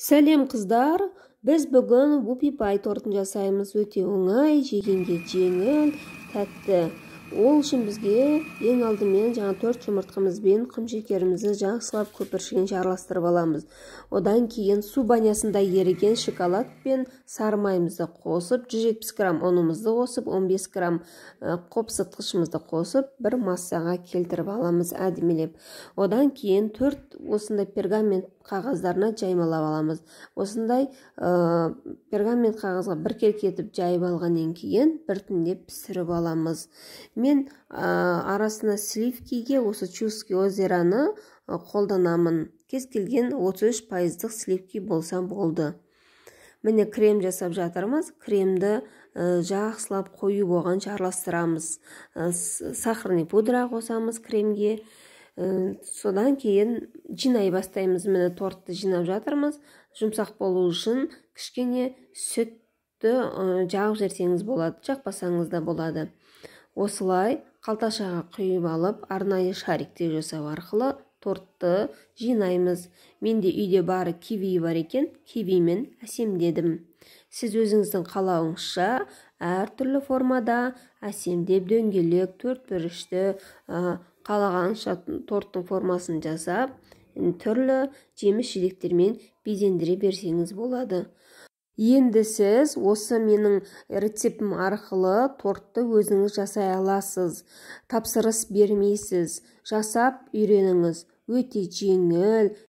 Сәлем, қыздар! Біз бүгін вупи пай тортын жасаймыз. Өте оңай, жегенге жеңіл, тәтті. Ол үшін бізге ең алдымен жаңа 4 жұмыртқамыз бен құмшекерімізді жақсылап көпіршігінше араластырып аламыз. Одан кейін су банясында еріген шоколад пен сары майымызды қосып, 170 грамм ұнымызды қосып, 15 грамм қопсытқышымызды қосып, бір массаға келтіріп аламыз әдемілеп. Одан кейін 4 осындай пергамент қағаздарына жаймалап аламыз. Осындай пергамент қағазға біркелкі етіп жайып алғаннан кейін біртіндеп пісіріп аламыз. Мен арасына сливкиге осы Чудское озероны қолданамын. Кез келген 33%-дық сливки болса болды. Міне, крем жасап жатырмыз. Кремді жақсылап қою болғанша араластырамыз. Сахарный пудра қосамыз кремге. Содан кейін жинай бастаймыз. Міне, тортты жинап жатырмыз. Жұмсақ болу үшін кішкене сүтті жағып жіберсеңіз болады, жақпасаңыз да болады. Осылай қалташаға құйып алып, арнайы шариктер жасау арқылы тортты жинаймыз. Менде үйде бары киви бар екен, кивимен әсемдедім. Сіз өзіңіздің қалауыңызша әртүрлі формада әсемдеп, дөңгелек, төртбұрышты, қалағанша торттың формасын жасап, түрлі жеміс жидектермен безендіре берсеңіз болады. Енді сіз осы менің рецептім арқылы тортты өзіңіз жасай аласыз. Тапсырыс бермейсіз. Жасап үйреніңіз. Өте жеңіл.